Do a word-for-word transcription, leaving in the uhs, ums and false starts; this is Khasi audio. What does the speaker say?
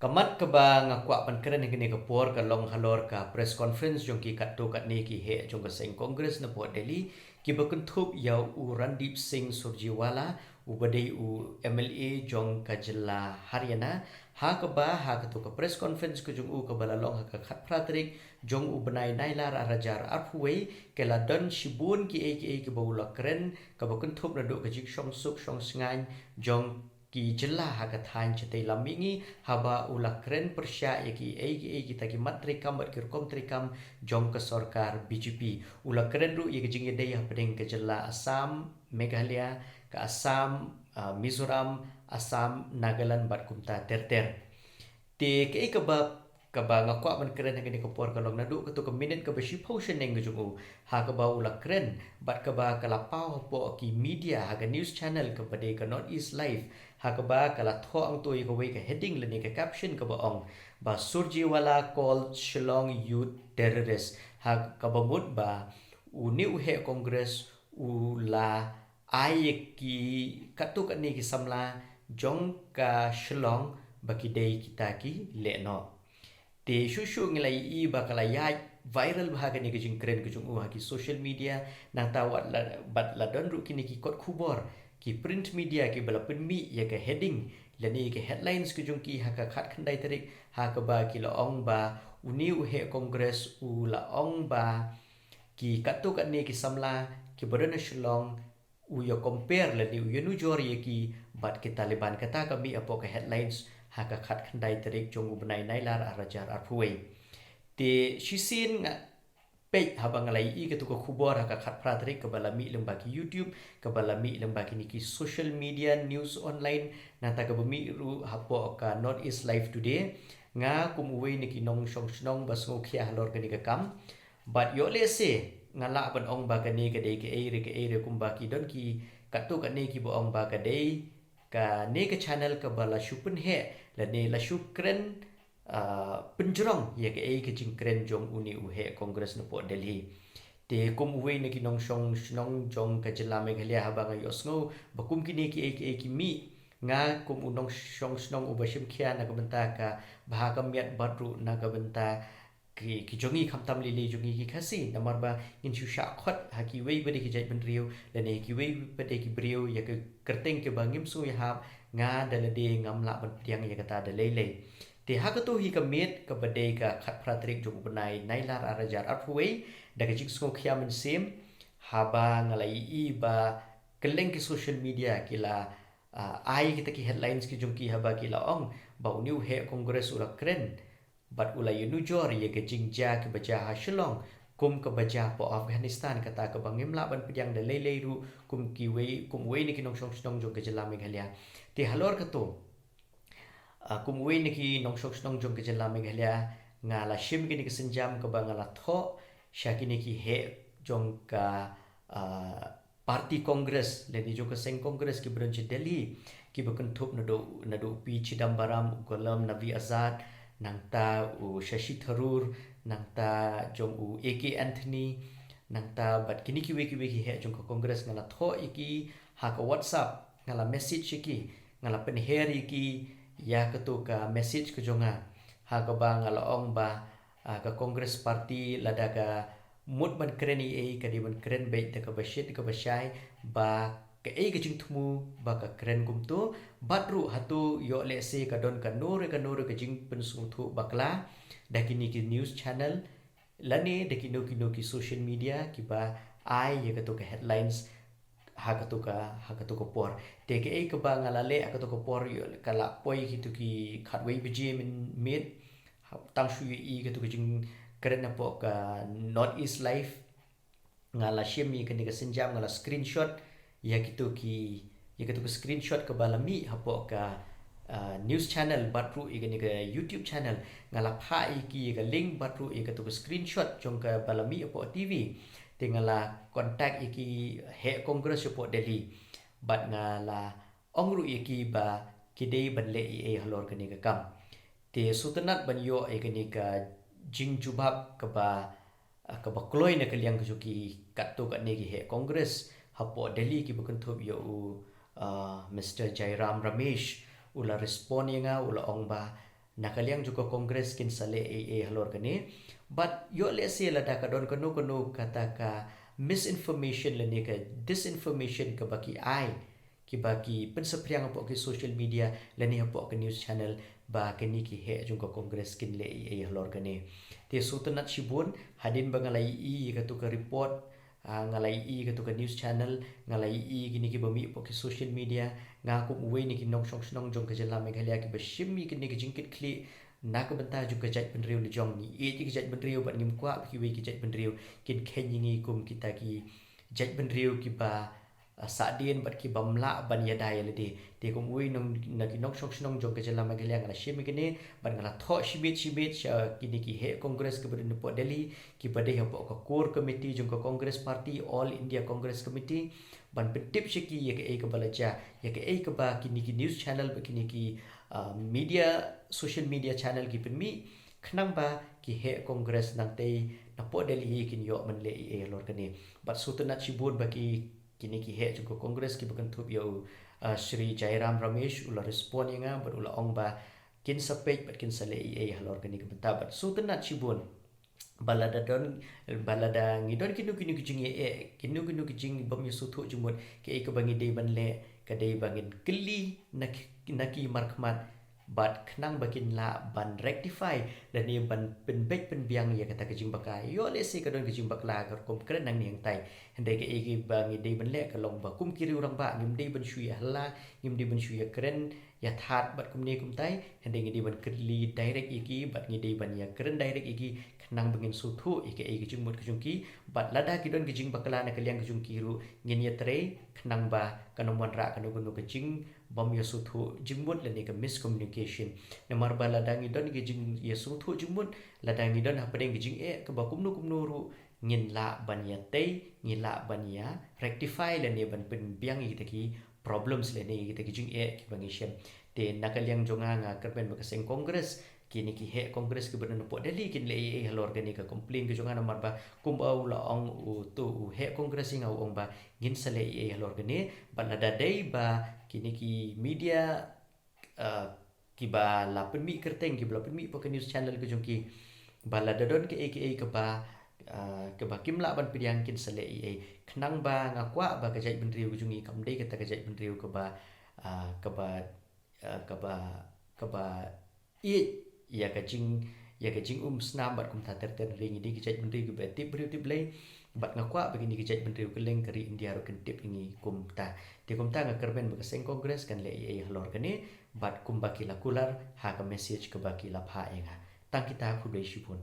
Ka mat kaba nga kwah ban kren ha kane ka por ka long halor ka press conference jong ki katto katne ki heh jong ka seng Congress napoh Delhi, kiba kynthup ïa u Randeep Singh Surjewala, uba dei u M L A jong ka jylla Haryana, ha kaba ha kato ka press conference ka jong u kaba la long ha ka khatphra tarik jong u bnai Nailar arhajar arphew wei, ka la don shibun kiei kiei kiba u la kren, kaba kynthup naduh ka jingshong suk shong sngewbha jong ki jylla ha ka thaiñ shatei lam mihngi, haba u la kren pyrshah ïa kiei kiei kita ki mat treikam bad ki rukom treikam jong ka sorkar B J P. U la kren ruh ïa ka jingïadei hapdeng ka jylla Assam, Meghalaya, ka Assam, ah, Mizoram, Assam, Nagaland bad kumta ter ter. Te kaei kaba, kaba nga kwah ban kren ha kane ka por ka long naduh kato ka minit kaba shiphew shaneng ka jong u, ha kaba u la kren bad kaba ka la paw hapoh ki media, ha ka news channel kaba dei ka North East Live, ha kaba ka la thoh hangto ïa kawei ka heading lane ka caption kaba ong ba Surjewala called Shillong youth terrorist, ha kaba mut ba une u heh Congress u la ai ïa ki katto katne ki samla jong ka Shillong ba ki dei kita ki lehnoh. Te shuh shuh ngi la ïohi ba ka la ïaid viral bha kane ka jingkren ka jong u ha ki social media, nangta wat la, bad la don ruh kine ki kot khubor, ki print media kiba la pynmih ïa ka heading lane ïa ka headlines ka jong ki ha ka khatkhyndai tarik, ha kaba ki la ong ba une u heh Congress u la ong ba ki katto katne ki samla kiba don ha Shillong u ïa compare lane u ïa nujor ïa ki bad ki Taliban, kata ka mih hapoh ka headlines ha ka khatkhyndai tarik jong u bnai Nailar arhajar arphew wei. Te shisien nga peit haba nga la ïohi kato ka khubor ha ka khatphra tarik kaba la mih lyngba ki YouTube, kaba la mih lyngba kine ki social media news online, nangta kaba mih ruh hapoh ka North East Live Today. Nga kum uwei na ki nongshong shnong ba sngewkhia halor kane ka kam. Bad ïoh lehse nga lah ban ong ba kane ka dei kaei re kaei re kumba ki don ki katto katne kiba ong ba ka dei kane ka channel kaba la shu pynheh lane la shu kren, ah, pynjrong ïa kaei ka jingkren jong une u heh Congress napoh Delhi. Te kum uwei na ki nongshong shnong jong ka jylla Meghalaya, haba nga ïohsngew ba kum kine kiei kiei ki mih, nga kum u nongshong shnong uba shim khia na ka bynta ka bha ka miat bad ruh na ka bynta ki, ki jong ngi, khamtam lei lei jong ngi ki Khasi, namar ba ngin shu shah khot ha kiwei pat de ki jaitbynriew lane ha kiwei pat de ki briew ïa ka kyrteng kiba ngim sngewhap, nga da lade ngam lah ban pdiang ïa kata da lei lei. Te ha kato hi ka miet kaba dei ka khatphra tarik jong u bnai Nailar arhajar arphew wei, da ka jingsngewkhia mynsiem, haba nga la ïohi ba kylleng ki social media ki la, ah, ai kita ki headlines ki jong ki, haba ki la ong ba une u heh Congress u la kren bad u la ïa nujor ïa ka jingjia kaba jia ha Shillong kum kaba jia hapoh Afghanistan, kata kaba ngim lah ban pdiang da lei lei ruh kum kiwei, kum uwei na ki nongshong shnong jong ka jylla Meghalaya. Te halor kato, ah, kum uwei na ki nongshong shnong jong ka jylla Meghalaya, nga la shim kine ki sienjam kaba nga la thoh sha kine ki heh jong ka, ah, party Congress lane jong ka seng Congress kiba don sha Delhi, kiba kynthup naduh, naduh u P Chidambaram, u Ghulam Nabi Azad, nangta u Shashi Tharoor, nangta jong u A K Anthony, nangta bad kine kiwei kiwei ki heh jong ka Congress. Nga la thoh ïa ki ha ka WhatsApp, nga la message ïa ki, nga la pynher ïa ki ïa kato ka message ka jong nga, ha kaba nga la ong ba, ah, ka Congress party lada ka mut ban kren ei ei ka dei ban kren beit da kaba shit da kaba shai, ba kaei ka jingthmu ba ka kren kumto, bad ruh hato ïoh lehse ka don kano re kano re ka jingpynsngewthuh bakla da kine ki news channel lane da kino kino ki social media kiba ai ïa kato ka headlines ha kato ka, ha kato ka por. Te kaei kaba nga la leh ha kato ka por, ïoh ka la poi kito ki khatwei baje mynmiet, ha, tang shu ïohi kato ka jingkren hapoh ka North East Live. Nga la shim ïa kane ka sienjam, nga la screenshot ïa kito ki, ïa kito ki screenshot kaba la mih hapoh ka, ah, news channel bad ruh ïa kane ka YouTube channel. Nga la phah ïa ki ïa ka link bad ruh ïa kito ki screenshot jong kaba la mih hapoh T V. Te nga la contact ïa ki heh Congress hapoh Delhi bad nga la ong ruh ïa ki ba ki dei ban leh ei ei halor kane ka kam. Te sngewtynnat ban ïoh ïa kane ka jingjubab kaba, ah, kaba kloi na ka liang ka jong ki katto katne ki heh Congress hapoh Delhi kiba kynthup ïa u, ah, Mister Jairam Ramesh. U la respond ïa nga, u la ong ba Na ka liang jong ka Congress kin sa leh ei ei halor kane. Bad ïoh lehse lada ka don kano kano kata ka misinformation lane ka disinformation kaba ki ai, kiba ki pynsaphriang hapoh ki social media lane hapoh ka news channel, ba kine ki heh jong ka Congress kin leh ei ei halor kane. Te sngewtynnat shibun, hadien ba nga la ïohi ïa kato ka report, ah, nga la ïohi kato ka news channel, nga la ïohi kine kiba mih hapoh ki social media, nga kum uwei na ki nongshong shnong jong ka jylla Meghalaya kiba shim ïa kine ki jingkitkhlieh na ka bynta jong ka jaitbynriew lajong. Ngi ïeit ïa ka jaitbynriew bad ngim kwah ba kiwei ki jaitbynriew kin kheiñ ïa ngi kum kita ki jaitbynriew kiba, ah, sahdien bad kiba ym lah ban ïada ïa lade. Te kum uwei nong, na ki nongshong shnong jong ka jylla Meghalaya nga la shim ïa kine bad nga la thoh shimet shimet sha kine ki heh Congress kiba don hapoh Delhi, kiba dei hapoh ka core committee jong ka Congress Party, All India Congress Committee, ban pyntip sha ki ïa kaei kaba la jia, ïa kaei kaba kine ki news channel bad kine ki, ah, media, social media channel ki pynmih, khnang ba ki heh Congress nangtei napoh Delhi kin ïoh ban leh ei ei halor kane. Bad sngewtynnat shibun ba ki, kine ki heh jong ka Congress kiba kynthup ïa u, ah, Shri Jairam Ramesh u la respond ïa nga bad u la ong ba kin sa peit bad kin sa leh ei ei halor kane ka bynta. Bad sngewtynnat shibun ba lada don, ba lada ngi don kino kino ki jingeh, kino kino ki jingbym ïasngewthuh jingmut, kaei kaba ngi dei ban leh ka dei ba ngin kylli na ki, na ki markhmat, bad khnang ba kin lah ban rectify lane ban pynbeit pynbiang ïa kata ka jingbakla. Ïoh lehse ka don ka jingbakla ka rukom kren nangne hangtai, hynrei kaei kaba ngi dei ban leh ka long ba kum ki riew rangbah ngim dei ban shu ïa halla, ngim dei ban shu ïa kren ïa that bad kumne kumtai, hynrei ngi dei ban kylli direct ïa ki bad ngi dei ban ïa kren direct ïa ki, khnang ba ngin sngewthuh ïa kaei ka jingmut ka jong ki. Bad lada ki don ka jingbakla na ka liang ka jong ki ruh, ngin ïatrei khnang ba kan ym wanrah kano kano ka jingbym ïasngewthuh jingmut lane ka miscommunication. Namar ba lada ngi don ka jingïasngewthuh jingmut, lada ngi don hapdeng ka jingeh kaba kumno kumno ruh, ngin lah ban ïatei, ngin lah ban ïa rectify lane ban pynbiang ïa kita ki problems lane ïa kita ki jingeh kiba ngi shem. Te na ka liang jong nga, nga kyrmen ba ka seng Congress, kine ki heh Congress kiba don hapoh Delhi kin leh ei ei halor kane ka complain ka jong nga, namar ba kumba u la ong uto u heh Congress ïa nga, u ong ba ngin sa leh ei ei halor kane. Bad lada dei ba kine ki media, ah, kiba la pynmih kyrteng, kiba la pynmih hapoh ka news channel ka jong ki, ba lada don kaei kaei kaba, ah, kaba kim lah ban pdiang, kin sa leh ei ei. Khnang ba nga kwah ba ka jaitbynriew ka jong ngi kam dei kata ka jaitbynriew kaba, ah, kaba, ah, kaba, kaba ïeit ïa ka jing, ïa ka jingumsnam bad kumta ter ter. Ngi dei ki jaitbynriew kiba tip briew tip Blei, bad nga kwah ba kine ki jaitbynriew kylleng ka ri India ruh kin tip ïa ngi kumta. Te kumta nga kyrmen ba ka seng Congress kan leh ei ei halor kane, bad kumba ki la kular ha ka message kaba ki la phah ïa nga. Tang kita, khublei shibun.